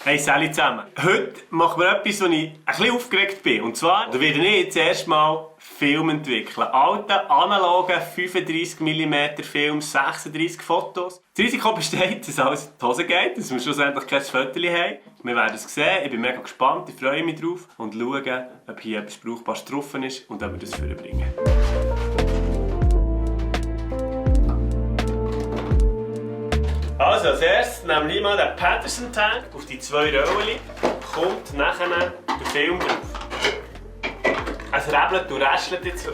Hey, Sally zusammen. Heute machen wir etwas, wo ich ein bisschen aufgeregt bin. Und zwar werde ich jetzt erstmal Film entwickeln. Alte, analoge 35 mm Film, 36 Fotos. Das Risiko besteht, dass alles in die Hose geht, dass wir schlussendlich kein Foto haben. Wir werden es sehen. Ich bin mega gespannt, ich freue mich drauf und schaue, ob hier etwas Brauchbares drauf ist und ob wir das vorbringen. Also als erstes nehmen wir mal den Patterson Tank auf die 2 Rollen, kommt nachher der Film drauf. Es rebelt und raschelt jetzt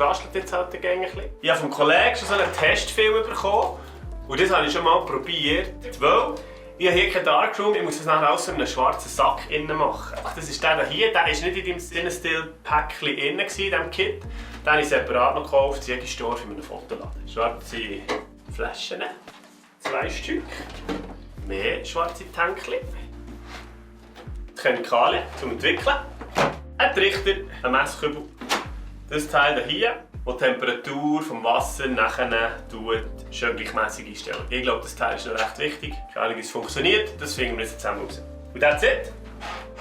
halt ein bisschen. Ich habe vom Kollegen schon so einen Testfilm bekommen und das habe ich schon mal probiert, weil ich habe hier keinen Darkroom, ich muss das nachher alles in einem schwarzen Sack innen machen. Das ist der hier, der war nicht in dem Cinestill-Päckchen innen, in diesem Kit. Den habe ich separat noch gekauft, jede Store für einen Fotoladen. Schwarze Flaschen. 2 Stück. Mehr schwarze Tankchen. Chemikalien zum Entwickeln. Ein Trichter, ein Messkübel. Das Teil hier, das die Temperatur des Wassers nachher schön gleichmäßig einstellen. Ich glaube, das Teil ist noch recht wichtig. Keine Ahnung, wie es funktioniert. Das finden wir jetzt zusammen raus. Und that's it.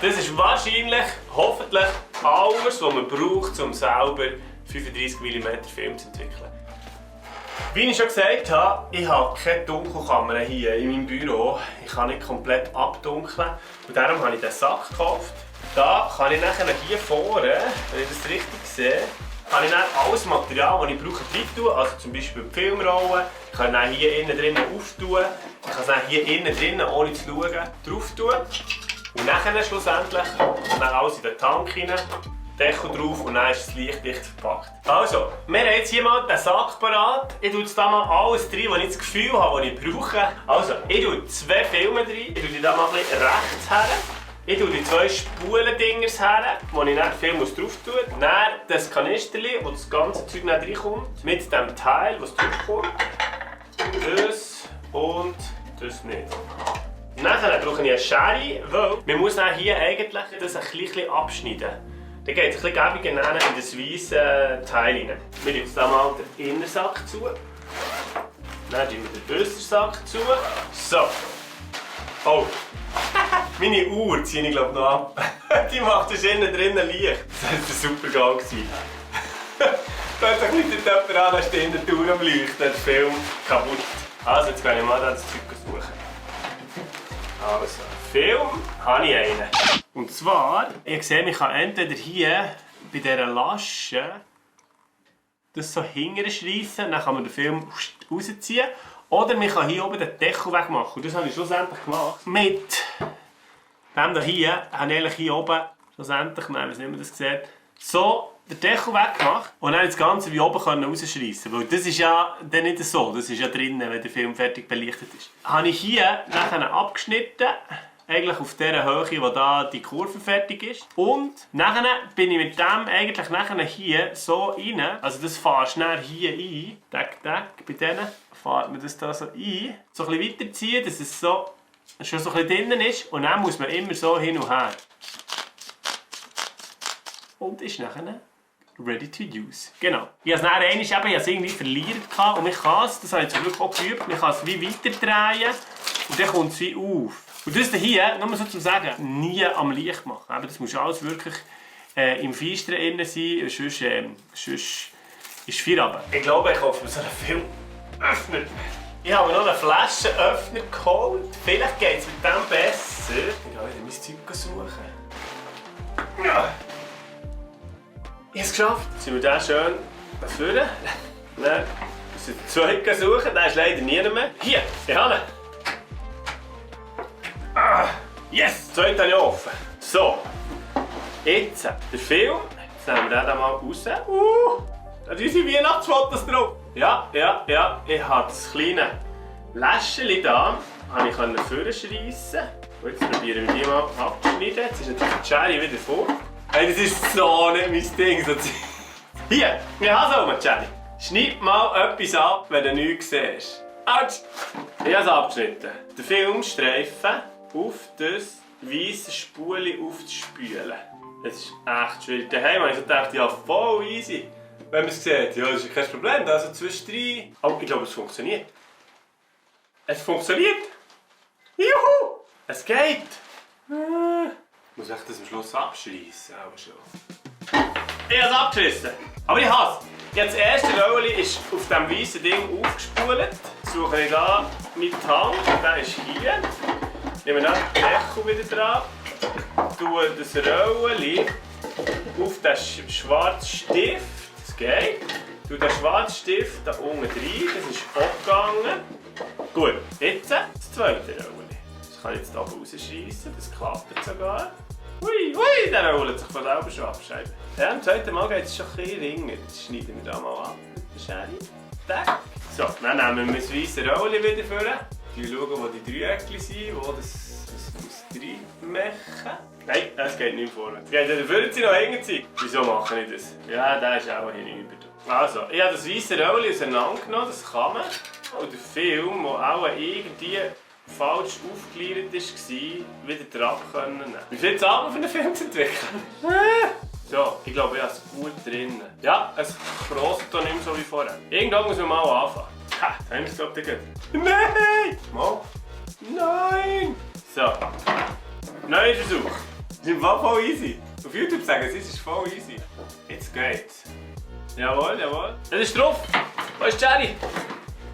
Das ist wahrscheinlich, hoffentlich, alles, was man braucht, um selber 35 mm Film zu entwickeln. Wie ich schon gesagt habe, ich habe keine Dunkelkammer hier in meinem Büro. Ich kann nicht komplett abdunkeln. Und darum habe ich diesen Sack gekauft. Da kann ich nachher hier vorne, wenn ich das richtig sehe, kann ich dann alles Material, das ich brauche, rein tun. Also zum Beispiel die Filmrollen. Ich kann es hier innen drinnen auftun. Ich kann es hier innen drinnen, ohne zu schauen, drauf tun. Und nachher schlussendlich dann alles in den Tank rein. Deckel drauf und dann ist es lichtdicht verpackt. Also, wir haben jetzt hier mal den Sack parat. Ich tue jetzt da mal alles rein, was ich das Gefühl habe, was ich brauche. Also, ich tue 2 Filme rein. Ich tue die da mal ein bisschen rechts her. Ich tue die 2 Spulendingers her, wo ich dann den Film drauf tue. Dann das Kanisterchen, wo das ganze Zeug reinkommt. Mit dem Teil, das draufkommt. Das und das nicht. Nachher brauche ich eine Schere, weil man muss dann hier eigentlich das ein bisschen abschneiden. Dann geht es ein bisschen gäbig in das weiße Teil rein. Wir tun jetzt mal den Innensack zu. Dann tun wir den Äußersack zu. So. Oh. Meine Uhr ziehe ich glaube noch ab. Die macht das innen drinnen Licht. Das war ein super Gang. Plötzlich läutet jemand an, da steht in der Tour am Leuchten. Der Film kaputt. Also, jetzt kann ich mal das Zeug suchen. Also, Film habe ich einen. Und zwar, ihr seht, ich kann entweder hier bei dieser Lasche das so hinterher schreissen, dann kann man den Film rausziehen. Oder man kann hier oben den Deckel wegmachen. Und das habe ich schlussendlich gemacht. Mit dem hier habe ich hier oben schlussendlich, ich weiß nicht, ob man das sieht, so den Deckel weggemacht und dann das Ganze wie oben rausschreissen. Weil das ist ja dann nicht so, das ist ja drinnen, wenn der Film fertig belichtet ist. Habe ich hier nachher abgeschnitten. Eigentlich auf der Höhe, wo da die Kurve fertig ist. Und nachher bin ich mit dem eigentlich nachher hier so rein. Also das fährst du hier ein. Tack, tack. Bei denen fährt man das da so ein. So ein bisschen weiterziehen, dass es so schon so ein bisschen drinnen ist. Und dann muss man immer so hin und her. Und ist nachher ready to use. Genau. Ich habe es dann irgendwie verliert und ich kann es, das habe ich zum Glück auch geübt, ich kann es wie weiter drehen und dann kommt es wie auf. Und das hier, nur so zu sagen, nie am Licht machen. Aber das muss alles wirklich im Fenster innen sein, sonst ist es Feierabend. Ich glaube, ich kaufe mir so einen Filmöffner. Ich habe mir noch einen Flaschenöffner geholt. Vielleicht geht es mit dem besser. Ich gehe wieder mein Zeug suchen. Ja. Ich habe es geschafft. Jetzt sind wir den schön vorne. Dann müssen wir den zweiten suchen. Der ist leider nie mehr. Hier, ich habe ihn. Yes! Die zweite habe ich offen. So. Jetzt der Film. Jetzt nehmen wir den mal raus. Da sind unsere Weihnachtsfotos drauf. Ja. Ich habe das kleine Läschchen da. Habe ich vorschreissen. Und jetzt probieren wir die mal abzuschneiden. Jetzt ist natürlich die Schere wieder vor. Hey, das ist so nicht mein Ding. Hier, ich habe es auch mal, Jenny. Schneid mal etwas ab, wenn du nichts siehst. Autsch! Ich habe es abgeschnitten. Den Filmstreifen auf das weiße Spule aufzuspülen. Das ist echt schwierig. Daheim habe ich so gedacht, ja, voll easy. Wenn man es sieht, ja, das ist kein Problem. Da so zwischendrin. Oh, ich glaube, es funktioniert. Es funktioniert! Juhu! Es geht! muss ich das am Schluss abschreissen, aber schon. Ich habe es abgerissen. Aber ich hasse es. Jetzt das erste Röllchen ist auf diesem weißen Ding aufgespult. Suche ich hier meinen Tank, der ist hier. Nehme dann den Deckel wieder dran. Tue das Röllchen auf den schwarzen Stift. Das geht. Tue den schwarzen Stift da unten rein. Das ist auch gegangen. Gut, jetzt das zweite Röllchen. Das kann ich jetzt hier rausschreissen. Das klappt sogar. Ui, ui, der rollt sich von selber schon ab. Ja, am zweiten Mal geht es schon ein bisschen ringer. Jetzt schneiden wir da mal ab mit der Schere. So, dann nehmen wir das weiße Röllchen wieder vor. Wir schauen, wo die Dreieckchen sind, wo das reinmachen. Nein, das geht nicht vorwärts. Ja, der würde sie noch hängen sein. Wieso mache ich das? Ja, der ist auch hinüber. Also, ich habe das weiße Röllchen auseinandergenommen, das kann man. Und der Film, der auch irgendwie falsch aufgegliedert war, wieder dran können. Wie viel zahlt man für einen Film zu entwickeln? So, ich glaube, ich habe es gut drin. Ja, es krosst hier nicht mehr so wie vorher. Irgendwann muss man mal anfangen. Ha, da haben wir es glaube ich gut. Nein! Mal. Nein! So. Neuer Versuch. Das ist voll easy. Auf YouTube sagen sie, es ist voll easy. Jetzt geht's. Jawohl, jawohl. Es ist drauf. Wo ist Jerry?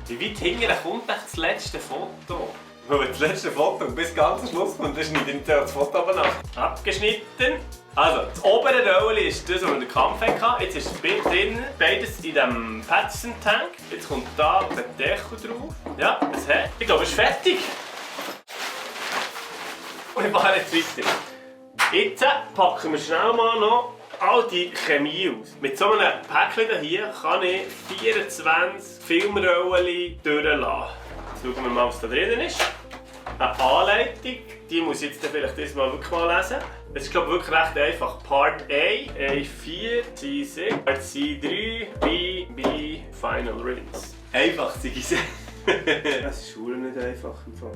Wie weit hinten kommt das letzte Foto? Wenn das letzte Foto bis ganz zum Schluss kommt, dann schneide ich das Foto aber nach. Abgeschnitten. Also, das obere Röllchen ist das, was wir in den Kampf hatten. Jetzt ist das Bild drin, beides in diesem Patterson-Tank. Jetzt kommt da der Deckel drauf. Ja, das hat. Ich glaube, es ist fertig. Und wir machen jetzt weiter. Jetzt packen wir schnell mal noch all die Chemie aus. Mit so einem Päckchen hier kann ich 24 Filmrollen durchlassen. Jetzt schauen wir mal, was da drin ist. Eine Anleitung, die muss ich jetzt vielleicht diesmal wirklich mal lesen. Es ist glaube ich wirklich recht einfach. Part A, A4, C6, Part C3, B, Final Rinse. Einfach, sage ich es. Das ist Schule nicht einfach im Fall.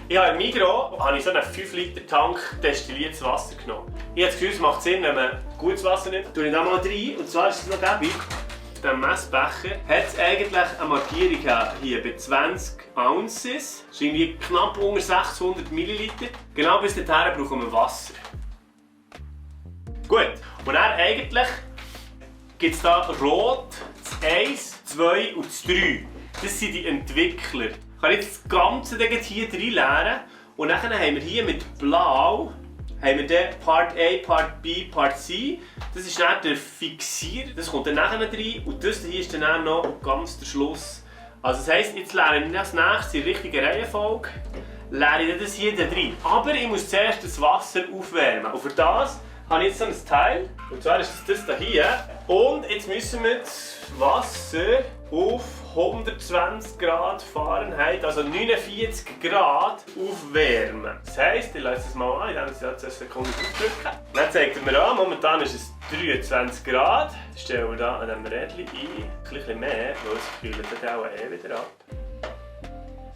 Ich habe im Migros so einen 5-Liter-Tank destilliertes Wasser genommen. Ich habe das Gefühl, es macht Sinn, wenn man gutes Wasser nimmt. Tue ich da mal rein, und zwar ist es noch gäbig. Auf diesem Messbecher hat es eigentlich eine Markierung hier bei 20 Ounces. Das ist irgendwie knapp unter 600 Milliliter. Genau bis dahin brauchen wir Wasser. Gut, und dann eigentlich gibt es da Rot, das 1, 2 und das 3. Das sind die Entwickler. Ich kann jetzt das Ganze hier drin leeren. Und dann haben wir hier mit Blau haben wir dann Part A, Part B, Part C. Das ist dann der Fixierer. Das kommt dann nachher rein. Und das hier ist dann noch ganz der Schluss. Also das heisst, jetzt leere ich das nächste in der richtigen Reihenfolge. Leere ich das hier rein. Aber ich muss zuerst das Wasser aufwärmen. Und für das habe ich jetzt so ein Teil. Und zwar ist das hier. Und jetzt müssen wir das Wasser auf 120 Grad Fahrenheit, also 49 Grad, aufwärmen. Das heisst, ich lasse es mal an, indem ich jetzt 1 Sekunde aufdrücke. Dann zeigt er mir an, momentan ist es 23 Grad. Das stellen wir hier an diesem Rädchen ein. Ein bisschen mehr, weil es kühlt dann auch wieder ab.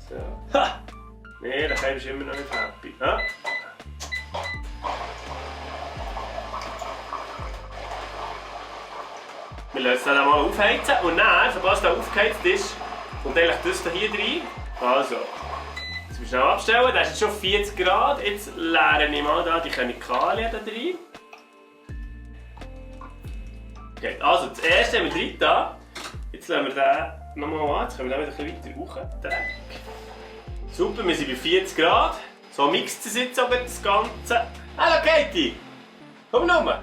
So. Ha! Nee, dann bist du immer noch nicht happy. Ja? Wir lassen es dann mal aufheizen und dann, sobald es aufgeheizt ist, kommt eigentlich das hier rein. Also, jetzt müssen wir schnell abstellen, das ist jetzt schon 40 Grad. Jetzt leere ich mal da die Chemikalien da rein. Okay, also das erste haben wir drin da. Jetzt lassen wir den nochmal an, jetzt können wir den wieder ein bisschen weiter hoch. Super, wir sind bei 40 Grad. So mixt es jetzt aber das Ganze. Hallo Katie! Komm nochmal!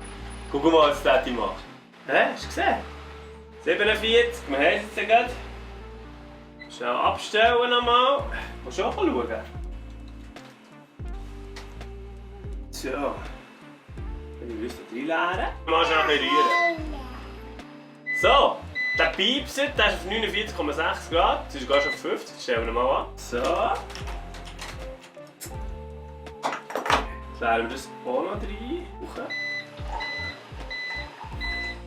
Guck mal, was Tati macht. Hä? Hast du gesehen? 47, wir haben es jetzt gerade. Schnell abstellen nochmal. Musst du auch mal schauen. So. Wenn ich da reinleeren. Mal schnell ein bisschen rühren. So. Der Piepser, der ist auf 49,6 Grad. Das ist sogar schon auf 50. Das stellen wir mal an. So. Jetzt leeren wir das auch noch rein.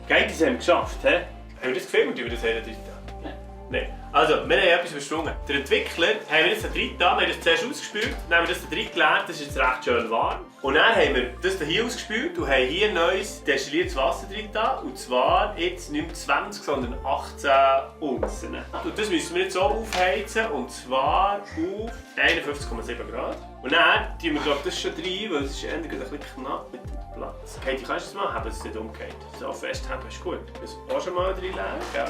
Okay, das haben wir geschafft. He? Haben wir das gefilmt, wie wir das drin? Nein. Nein. Also, wir haben etwas übersprungen. Der Entwickler haben wir jetzt da drin getan, wir haben das zuerst ausgespült, dann haben wir das da drin geleert, das ist jetzt recht schön warm. Und dann haben wir das hier ausgespült und haben hier neues destilliertes Wasser drin getan. Und zwar jetzt nicht mehr 20, sondern 18 Unzen. Und das müssen wir jetzt so aufheizen, und zwar auf 51,7 Grad. Und dann tun wir das schon rein, weil es ist ein bisschen knapp mit dem Platz. Katie, kannst du das mal haben, dass es nicht umgeht? So festhalten ist gut. Das auch schon mal reinlegen, gell?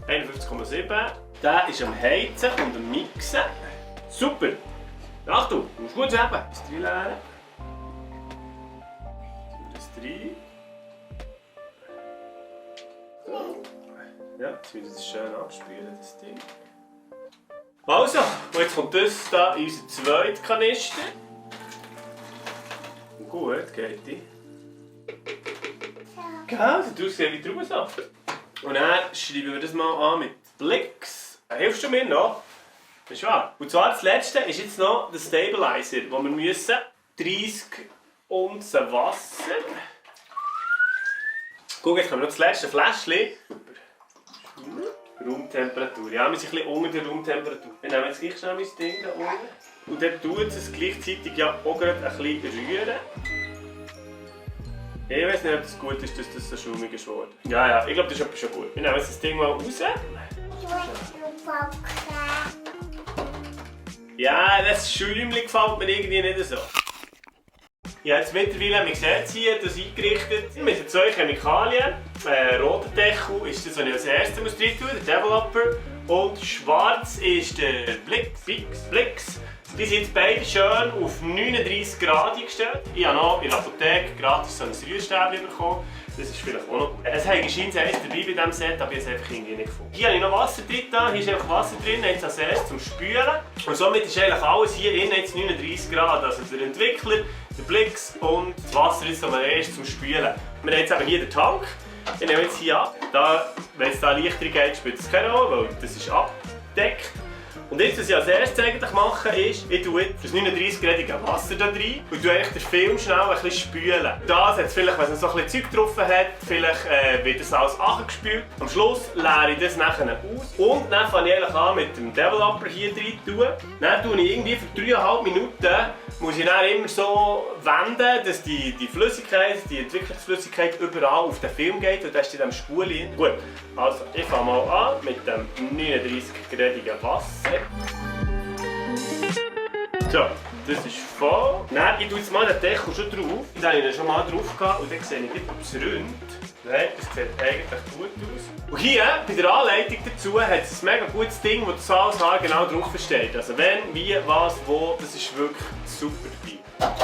51,7. Der ist am Heizen und am Mixen. Super! Achtung, du musst gut haben. Das reinleeren. Das rein. So. Ja, jetzt müssen wir das schön abspülen, das Ding. Also, und jetzt kommt das hier in unseren zweiten Kanister. Gut, geht die. Genau, so tust du wie Traubensaft. Und dann schreiben wir das mal an mit Blix. Hilfst du mir noch? Das ist wahr. Und zwar das letzte ist jetzt noch der Stabilizer, wo wir müssen 30 Unzen Wasser. Guck, jetzt kommt noch das letzte Fläschchen. Raumtemperatur. Ja, wir sind ein bisschen unter der Raumtemperatur. Wir nehmen jetzt gleich schnell mein Ding da unten. Und dann tut es gleichzeitig ja auch gerade ein bisschen rühren. Ich weiß nicht, ob es gut ist, dass das so schaumig ist geworden. Ja, ich glaube, das ist etwas schon gut. Wir nehmen jetzt das Ding mal raus. Ja, das Schäumchen gefällt mir irgendwie nicht so. Ich habe jetzt mittlerweile, man sieht es hier, das eingerichtet mit den 2 Chemikalien. Roter Deckel ist das, was ich als erstes rein tun muss, der Developer. Und schwarz ist der Blix. Die sind jetzt beide schön auf 39 Grad eingestellt. Ich habe noch in der Apotheke gratis so ein Rührstäbchen bekommen. Das ist vielleicht auch noch gut. Es haben scheint eins dabei bei diesem Set, aber ich habe es einfach irgendwie nicht gefunden. Hier habe ich noch Wasser drin. Hier ist einfach Wasser drin, jetzt als erstes zum Spülen. Und somit ist eigentlich alles hier innen jetzt 39 Grad. Also der Entwickler, der Blix und das Wasser ist am ersten zum Spülen. Wir haben jetzt eben hier den Tank. Ich nehme jetzt hier ab. Wenn es da leichter geht, spielt es keine Rolle, weil das ist abgedeckt. Und jetzt, was ich als erstes eigentlich mache, ist, ich tue das 39-gradige Wasser da rein und tue den Film schnell ein bisschen spülen. Das hat vielleicht, wenn es so ein bisschen Zeug drauf hat, vielleicht wird das alles angespült. Am Schluss leere ich das nachher aus. Und dann fange ich eigentlich an mit dem Developer hier rein zu tun. Dann tue ich irgendwie für 3,5 Minuten, muss ich dann immer so wenden, dass die Flüssigkeit, die Entwicklungsflüssigkeit überall auf den Film geht und das ist in diesem Spuli. Gut, also ich fange mal an mit dem 39-gradigen Wasser. So, das ist voll. Dann, ich tue jetzt mal den Deckel schon drauf. Da habe ich ihn schon mal drauf gehabt und dann sehe ich nicht, ob es rund. Nein, das sieht eigentlich gut aus. Und hier, bei der Anleitung dazu, hat es ein mega gutes Ding, wo das alles genau drauf steht. Also wenn, wie, was, wo, das ist wirklich super dabei.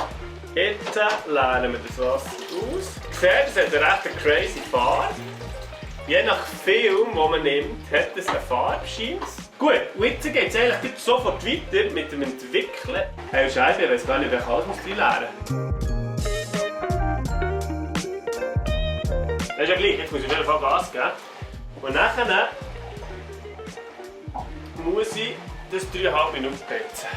Jetzt leeren wir das Wasser aus. Ihr seht, es hat eine recht crazy Farbe. Je nach Film, den man nimmt, hat es eine Farbe scheint. Gut, und jetzt geht es eigentlich sofort weiter mit dem Entwickeln. Hey, Scheibe, ich weiß gar nicht, wer alles muss lernen. Das ist ja gleich, jetzt muss ich auf jeden Fall Gas geben. Und nachher muss ich das 3,5 Minuten heizen.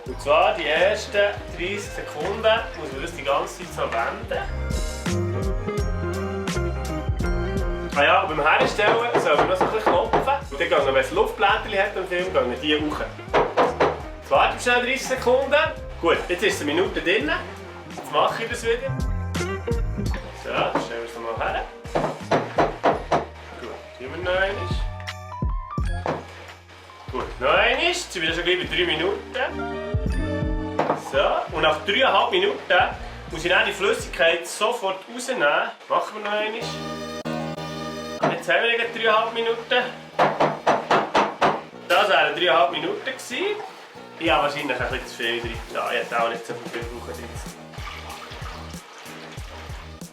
Und zwar die ersten 30 Sekunden muss man das die ganze Zeit so wenden. Ah ja, beim Herstellen soll man noch so ein bisschen klopfen. Und dann gehen, wenn es Luftblättchen hat im Film, gehen die hoch. Jetzt warten wir schnell 30 Sekunden. Gut, jetzt ist es eine Minute drin. Jetzt mache ich das wieder. So, dann stellen wir es nochmal her. Gut, tun wir noch einmal. Gut, noch einmal. Jetzt sind wir schon gleich bei 3 Minuten. So, und nach 3,5 Minuten muss ich dann die Flüssigkeit sofort rausnehmen. Machen wir noch einmal. Jetzt haben wir 3,5 Minuten. Das wären 3,5 Minuten gewesen. Ich habe wahrscheinlich ein bisschen zu viel drin. Ja, ich hätte auch nicht so viel brauchen drin.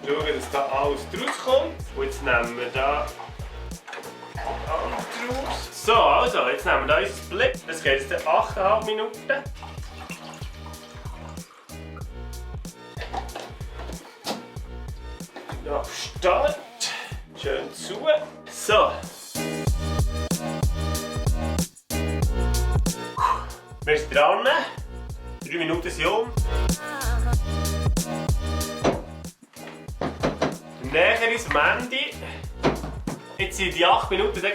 Schauen, dass da alles rauskommt. Und jetzt nehmen wir da alles raus. So, also, jetzt nehmen wir da unser Split. Das geht jetzt 8,5 Minuten. Ja, Start. Schön zu. So. Wir sind dran. 3 Minuten sind um. Näher ins Mandy. jetzt sind die 8 Minuten durch.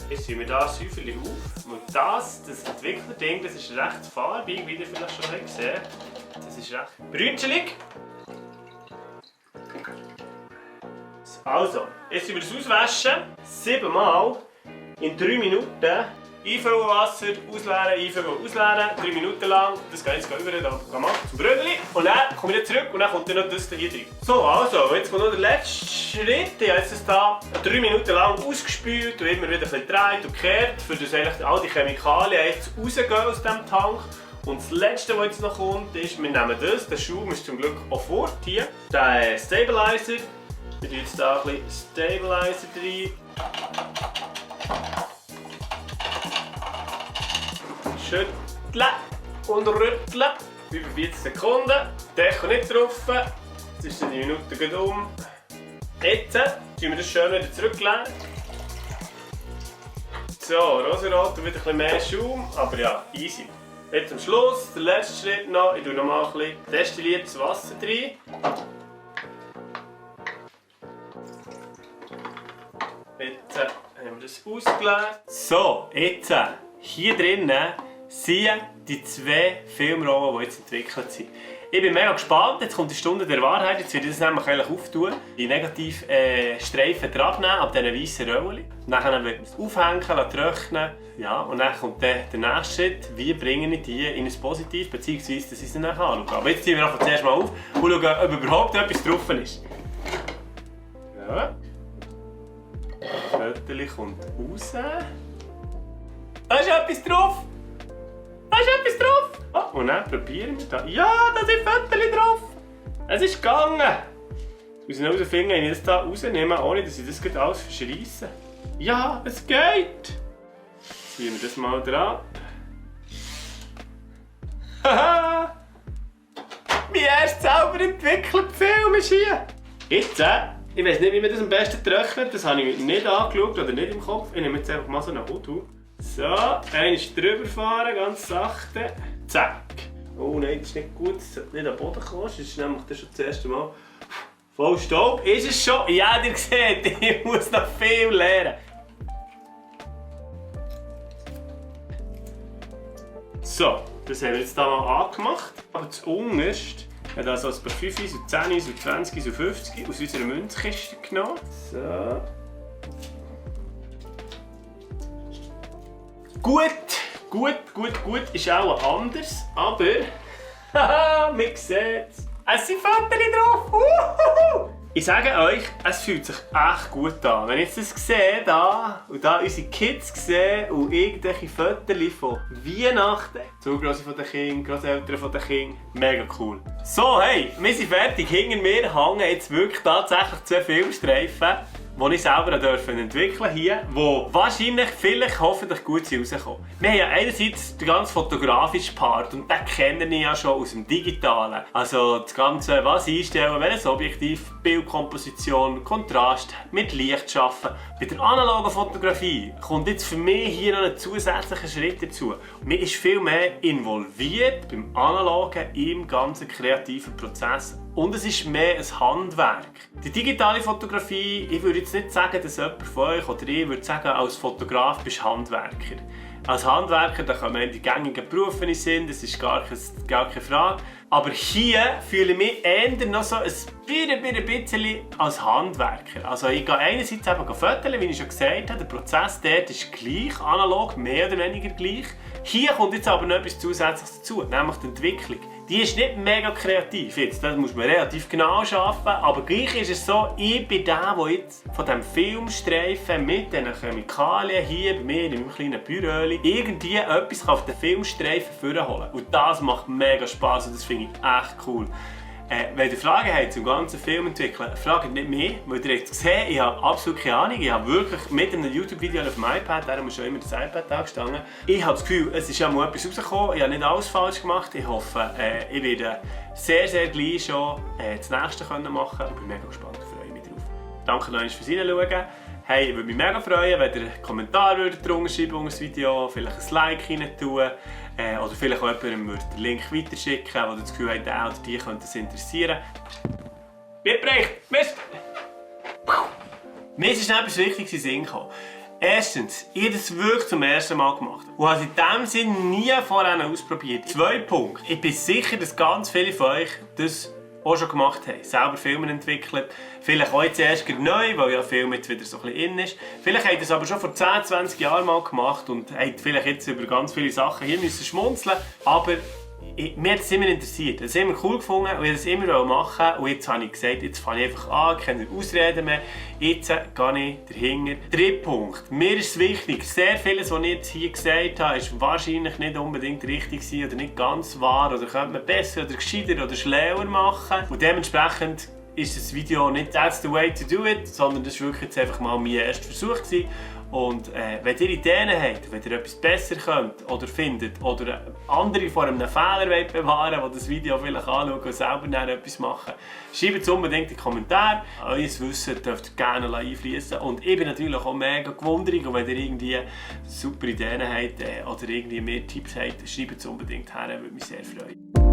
Jetzt ziehen wir das Säuferchen auf. Und das Entwicklerding, das ist recht farbig, wie ihr vielleicht schon gesehen habt. Das ist recht brünschelig. Also, jetzt wir das auswaschen. 7 Mal in 3 Minuten. Einfüllen Wasser, ausleeren, einfüllen, ausleeren. 3 Minuten lang. Das geht jetzt über zum Brötchen. Und dann komme ich zurück und dann kommt dann noch das hier drin. So, also, jetzt kommt noch der letzte Schritt. Ich habe jetzt das hier 3 Minuten lang ausgespült und immer wieder ein bisschen gedreht und gekehrt, für dass eigentlich all die Chemikalien jetzt rausgehen aus dem Tank. Und das letzte, was jetzt noch kommt, ist, wir nehmen das. Der Schaum ist zum Glück auch fort hier. Der Stabilizer. Wir tun jetzt hier ein bisschen Stabilizer rein. Schütteln und rütteln. Über 40 Sekunden. Deckel nicht drauf. Jetzt ist die Minute gut um. Jetzt tun wir das schön wieder zurücklegen. So, rosarot und wieder ein bisschen mehr Schaum. Aber ja, easy. Jetzt am Schluss, der letzte Schritt noch. Ich tue noch mal ein bisschen destilliertes Wasser rein. Jetzt haben wir das ausgeleert. So, jetzt hier drinnen sind die 2 Filmrollen, die jetzt entwickelt sind. Ich bin mega gespannt, jetzt kommt die Stunde der Wahrheit, jetzt werde ich das nämlich eigentlich auftun. Die Negativstreifen dran nehmen, ab diesen weißen Rollen. Dann werden wir es aufhängen, trocknen. Ja, und dann kommt der nächste Schritt, wie bringe ich die in ein Positiv, beziehungsweise dass ich sie dann anschaue. Aber jetzt ziehen wir einfach zuerst mal auf und schauen, ob überhaupt etwas drauf ist. Ja. Das Viertel kommt raus. Da ist etwas drauf! Da ist etwas drauf! Oh, und dann probieren wir das. Ja, da sind Viertel drauf! Es ist gegangen! Ich muss herausfinden, wenn ich das hier rausnehme, ohne dass ich das gleich alles verschreisse. Ja, es geht! Ziehen wir das mal dran. Haha! Mein erst selber entwickelter Film ist hier! Jetzt, ich weiß nicht, wie man das am besten trocknet. Das habe ich nicht angeschaut oder nicht im Kopf. Ich nehme jetzt einfach mal so einen Hutu. So, einmal drüber fahren, ganz sachte. Zack. Oh nein, das ist nicht gut. Das sollte nicht an den Boden kommen. Das ist nämlich das schon das erste Mal. Voll Staub. Ist es schon? Ja, ihr seht, ich muss noch viel lernen. So, das haben wir jetzt hier mal angemacht. Aber das Unterste hat also ein paar 5, so 10, so 20, so 50 aus unserer Münzkiste genommen. So. Gut, ist auch anders, aber haha, man sieht es sind Fotos drauf! Ich sage euch, es fühlt sich echt gut an. Wenn ich jetzt das sehe, da, und da unsere Kids sehe und irgendwelche Fotos von Weihnachten, Zugrosse von den Kindern, Grosseltern von den Kindern, mega cool. So, hey, wir sind fertig. Hinter mir hängen jetzt wirklich tatsächlich 2 Filmstreifen, die ich selber entwickeln hier, die wahrscheinlich, vielleicht, hoffentlich gut rauskommen. Wir haben ja einerseits den ganz fotografischen Part und den kenne ich ja schon aus dem Digitalen. Also das Ganze, was einstellen, welches Objektiv, Bildkomposition, Kontrast, mit Licht arbeiten. Bei der analogen Fotografie kommt jetzt für mich hier noch ein zusätzlicher Schritt dazu. Man ist viel mehr involviert beim Analogen im ganzen kreativen Prozess. Und es ist mehr ein Handwerk. Die digitale Fotografie, ich würde jetzt nicht sagen, dass jemand von euch oder ich würde sagen, als Fotograf bist du Handwerker. Als Handwerker da kommen in die gängigen Berufe in den Sinn, das ist gar keine Frage. Aber hier fühle ich mich eher noch so ein bisschen als Handwerker. Also ich gehe einerseits eben Fotos, wie ich schon gesagt habe, der Prozess dort ist gleich, analog, mehr oder weniger gleich. Hier kommt jetzt aber noch etwas Zusätzliches dazu, nämlich die Entwicklung. Die ist nicht mega kreativ jetzt, das muss man relativ genau arbeiten, aber gleich ist es so, ich bin der jetzt von diesem Filmstreifen mit diesen Chemikalien hier bei mir in meinem kleinen Büro irgendwie etwas auf den Filmstreifen vorholen. Und das macht mega Spass und das finde ich echt cool. Wenn ihr Fragen habt zum ganzen Film entwickeln, fragt nicht mich, weil ihr habt gesehen, ich habe absolut keine Ahnung. Ich habe wirklich mit einem YouTube-Video auf dem iPad, darum ist schon immer das iPad angestanden. Ich habe das Gefühl, es ist ja mal etwas rausgekommen, ich habe nicht alles falsch gemacht. Ich hoffe, ich werde sehr gleich schon das nächste machen können. Ich bin mega gespannt, ich freue mich drauf. Danke noch einmal fürs Reinschauen. Hey, ich würde mich mega freuen, wenn ihr einen Kommentar drunter schreiben unter das Video, vielleicht ein Like rein tun oder vielleicht auch jemandem den Link weiterschicken, wo ihr das Gefühl habt, der oder die könnte es interessieren. Mitbericht! Mist! Mir ist etwas Wichtiges in den Sinn gekommen. Erstens, ich habe das wirklich zum ersten Mal gemacht und habe es in diesem Sinn nie vorher ausprobiert. 2 Punkte. Ich bin sicher, dass ganz viele von euch das auch schon gemacht haben. Selber Filme entwickelt. Vielleicht auch jetzt erst neu, weil ja Film jetzt wieder so ein bisschen in ist. Vielleicht habt ihr es aber schon vor 10, 20 Jahren mal gemacht und habt vielleicht jetzt über ganz viele Sachen hier müssen schmunzeln. Aber mir hat es immer interessiert. Ich habe es immer cool gefunden und ich wollte es immer machen. Und jetzt habe ich gesagt, jetzt fange ich einfach an, keine Ausreden mehr. Jetzt gehe ich dahinter. 3. Punkt. Mir ist es wichtig, sehr vieles, was ich jetzt hier gesagt habe, ist wahrscheinlich nicht unbedingt richtig oder nicht ganz wahr. Oder könnte man besser oder gescheiter oder schlauer machen. Und dementsprechend ist das Video nicht «That's the way to do it», sondern das war wirklich jetzt einfach mal mein erster Versuch gewesen. Und wenn ihr Ideen habt, wenn ihr etwas besser könnt oder findet oder andere vor einem Fehler wollt bewahren wollt, die das Video vielleicht anschauen und selber dann etwas machen, schreibt es unbedingt in die Kommentare. Euer Wissen dürft ihr gerne einfließen. Und ich bin natürlich auch mega gewundert, und wenn ihr irgendwie super Ideen habt oder irgendwie mehr Tipps habt, schreibt es unbedingt her, würde mich sehr freuen.